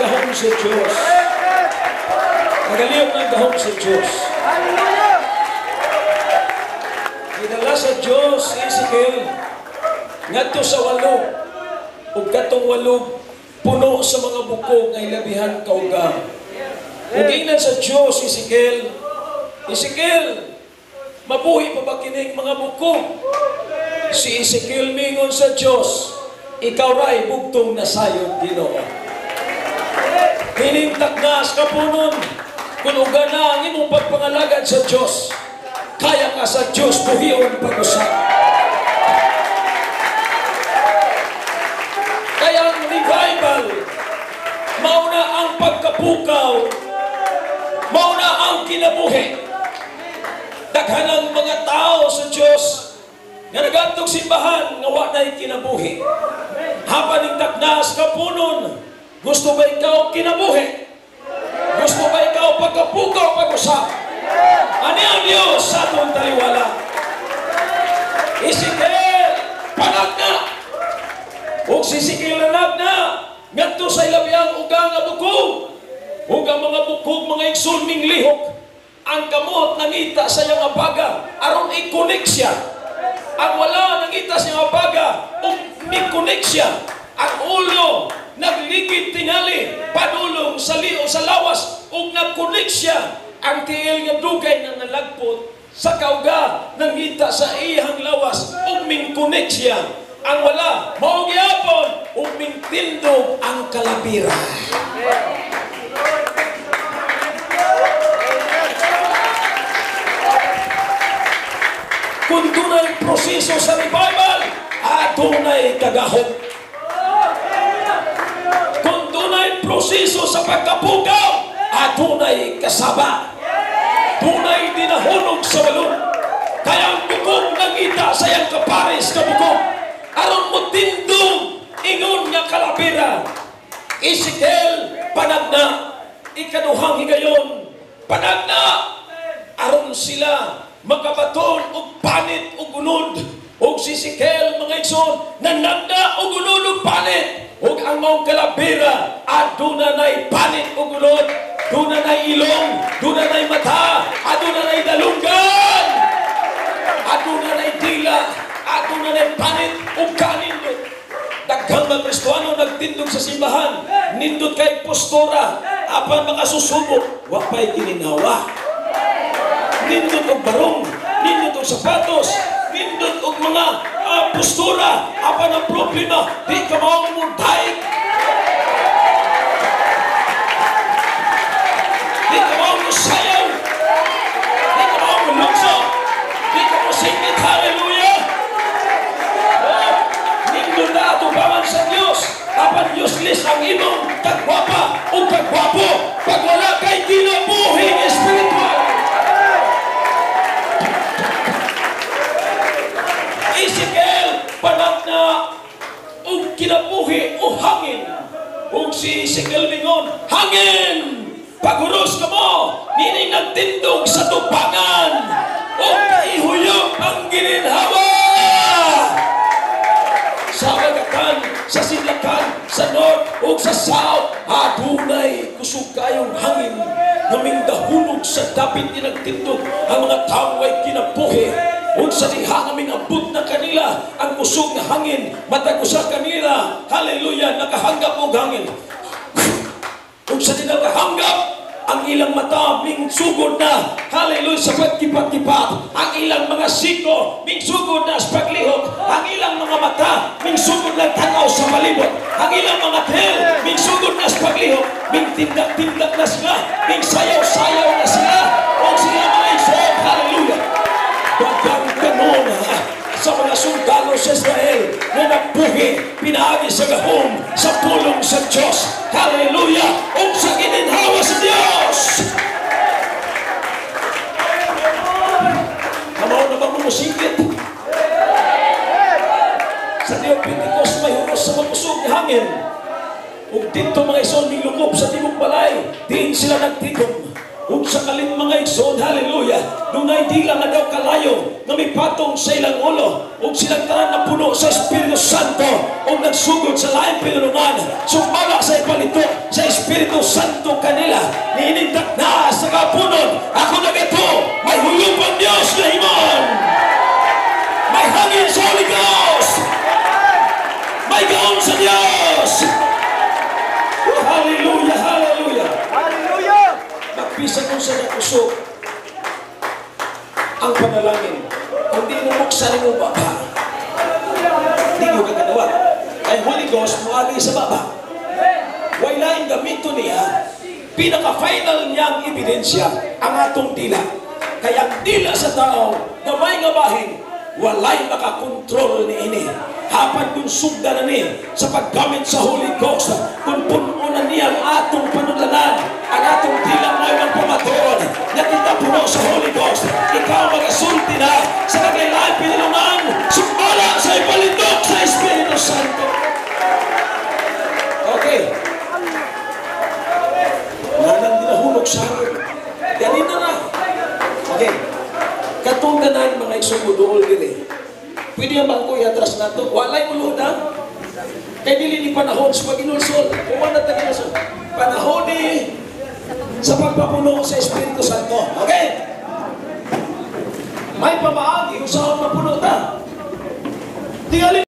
gahom sa Diyos. Nagalihok ng gahom sa Diyos. Hallelujah! Gidala sa Diyos si Ezekiel ngadto sa walog, ug katong walog puno sa mga bukog nga hilabihan kauga. Ug ingnan sa Diyos si Ezekiel, "Ezekiel, mabuhi pa ba kining mga bukog?" Si Ezekiel mingon sa Diyos, "Ikaw ray bugtong nasayod, Ginoo." Hinintak na sa kapunon, kung uga na ang imong pagpangalagad sa Diyos, kaya ka sa Diyos buhion pag-usap. Kaya ang revival, mauna ang pagkapukaw, mauna ang kinabuhi. Daghan ang mga tao sa Diyos nga nagadtong simbahan nga wa na'y kinabuhi. Hapan ning taknas kapunon, gusto ba ikaw kinabuhi? Gusto ba ikaw pagkapukaw pag-usap? Ani ang Diyos sa atong taliwala? Ezekiel, panagna! Ug si Ezekiel nanagna ngadto sa ilabihang uga nga bukog. Ug ang mga bukog mga igsoon minglihok. Ang kamot nangita sa iyang abaga aron i-connect siya. Ang wala nangita sa iyang abaga ug mi-connect siya. Ang ulo nagligid tingali padulong sa lio sa lawas ug nag-connect siya. Ang tiil nga dugay nga nalagpot sa kauga nangita sa iyang lawas ug ming-connect siya. Ang wala mao gihapon ug mingtindog ang kalabira. Kung dunay proseso sa revival, adunay kagahom. Kung dunay proseso sa pagkapukaw, adunay kasaba. Dunay dinahulog sa balon. Kaya ang bukog nangita sa iyang kapares ka bukog. Aron mo tindog, ingon nga kalabira. Ezekiel, panagna. Ikaduhang higayon, panagna. Aron sila makabaton og panit og unod. Og si Ezekiel, mga igsoon, nanagna og unod og panit. Og ang maong kalabira, aduna nay panit og unod, duna nay ilong, duna nay mata, aduna nay dalunggan, aduna nay dila, aduna nay panit og kanindot. Daghang mga Kristohano nagtindog sa simbahan, nindot kay postura, apan makasusubo, wa pa'y gininawa. Nindot og barong, nindot og sapatos, nindot og mga postura, apan ang problema, di ka maong mudaig. Di ka maong musayaw. Di ka maong mulukso. Di ka musingit, hallelujah. Oh, nindot na atubangan sa Diyos, apan useless ang imong kagwapa o kagwapo pag wala kay kinabuhing espiritual. Ezekiel, panagna og kinabuhi o hangin. Ug si Ezekiel mingon, "Hangin, paguros ka mo, nining nagtindog sa tubangan, ug ihuyop ang gininhawa." Sa bagatan, sa sidlakan, sa north ug sa south, adunay kusog kayong hangin nga mingdahulog sa dapit ni nagtindog ang mga tawo ay kinabuhi. Ug sa diha nga mingabot na kanila ang kusog nga hangin, matag usa kanila, hallelujah, nakahanggap og hangin. Ug sa diha nakahanggap, ang ilang mata mingsugod na, hallelujah, sa pagkipat-kipat. Ang ilang mga siko mingsugod na sa paglihok. Ang ilang mga mata mingsugod na tanaw sa palibot. Ang ilang mga tail mingsugod na sa paglihok. Mingtindak-tindak na sila, mingsayaw-sayaw na sila. Ug sila mga igsoon, hallelujah. Bagang kanon sa mga sundalo sa Israel na nagbuhi, pinaagi sa gahom, sa pulong sa Diyos. Hallelujah! Ug sa gininhawa sa Diyos! Kamaw na ba mumusingkit? Sa Day of Pentecost, may huros sa makusog na hangin. Ug dito mga igsoon, milukop sa tibok balay, diin sila nagtigom. Ug sa kalin mga igsoon, hallelujah, dunay dila nga daw kalayo nga mipatong sa ilang ulo, ug silang tanan napuno sa Espiritu Santo ug nagsugod sa laing pinulungan, sumala sa ipalito sa Espiritu. Santo kanila niining takna sa kapunon. Ako nagatuo, may huyop ang Dios nga himon. May hangin sa Holy Ghost. May gahom sa Dios. Oh, hallelujah, hallelujah. Hallelujah! Magbisan kung sa nakusog ang panalangin. Kung di mo buksan mo baba, di mo kaganawa. Kay Holy Ghost moagi sa baba. Way laing gamito niya, pinaka-final niyang ebidensya ang atong dila. Kaya ang dila sa tao, gamay nga bahin, walay makakontrol ni ini. Hapan kung sugda na ni sa paggamit sa Holy Ghost, kung puno na niya ang atong panudlanan, ang atong dila mo ay magpamatuod, nga kita puno sa Holy Ghost, ikaw magasulti na sa kagailahan pinilungan, sumbala sa ipalindok sa Espiritu Santo. Okay. Nanang dinahulog sa akin. Ganito na. Okay. Katong tanan mga igsuon diri. Pwede ang bangko iatras nato. Walay mulod ha. Kay dili ni panahon sa paginulsol. Kuman na taginulsol. Panahon ni sa pagpapuno sa Espiritu Santo. Okay? May pamaagi kung saan mapuno ta. Tingali